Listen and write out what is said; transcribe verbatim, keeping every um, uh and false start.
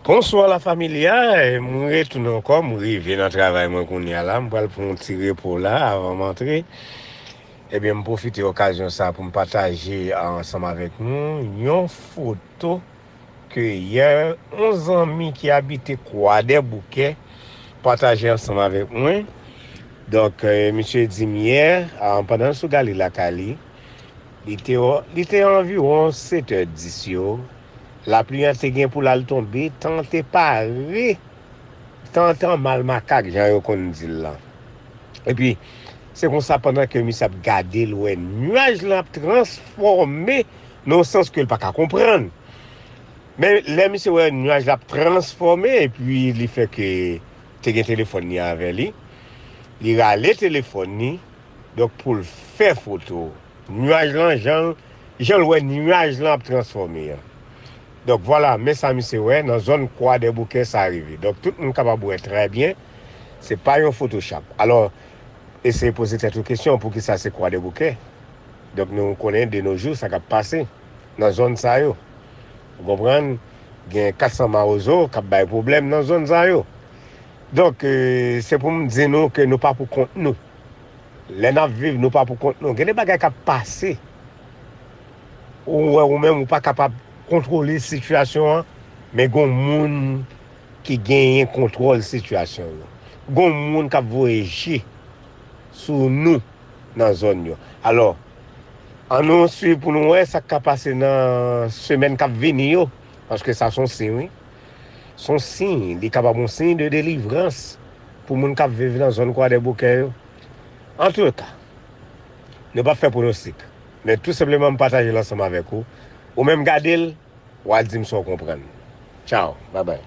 Bonswa la familia, mwen retounen ankò, mwen rive nan travay mwen kounye a la, mwen pral pran yon ti repo la avan mwen antre. Ebyen, mwen pwofite okazyon sa pou mwen pataje ansanm avèk nou yon foto ke yè yon zanmi ki abite Kwadèboukè pataje ansanm avèk mwen. Donk, misye di m yè, pandan l sou galri lakay li, li te, li te anviwon sèt è dis yo, lapli an te gen pou l al tonbe, tan an te pare, tan an te an mal makak, jan yo konn di l lan. Epi, se konsa, pandan ke misye ap gade, l wè nyaj lan ap transfòme nan yon sans ke l pa ka konprann. Men lè misye wè nyaj la ap transfòme, epi li fè ke te gen telefòn li avè li, li rale telefòn li, donk pou l fè foto nyaj lan, jan, jan l wè nyaj lan ap transfòme an. Donk vwala, men sa misye wè, nan zòn Kwadèboukè sa rive. Donk tout moun kapab wè trè byen, se pa yon photoshop. Alò, eseye poze tèt ou kesyon, poukisa se Kwadèboukè? Donk nou konnen de nos jours sa k ap pase nan zòn sa yo. Ou konprann? Gen kat san mawozo k ap bay pwoblèm nan zòn sa yo. Donk, se pou m di nou ke nou pa pou kont nou. Lè n ap viv, nou pa pou kont nou. Gen de bagay k ap pase. Ou wè, ou menm, ou pa kapab kontwole sitiyasyon an, men gon moun ki genyen kontwòl sitiyasyon yo. Gon moun k ap voye je sou nou nan zòn yo. Alò, ann nou swiv pou nou wè sa k ka pase nan semèn k ap vini yo, paske sa se yon siy, wi. Se yon siy, li kapab yon siy de delivrans pou moun k ap viv nan zòn Kwadèboukè yo. Antouka, nou p ap fè pwonostik, men tou senpleman m pataje l ansanm avèk ou. Ou menm gade l, w a di m sa w konprann. Tchaw, babay.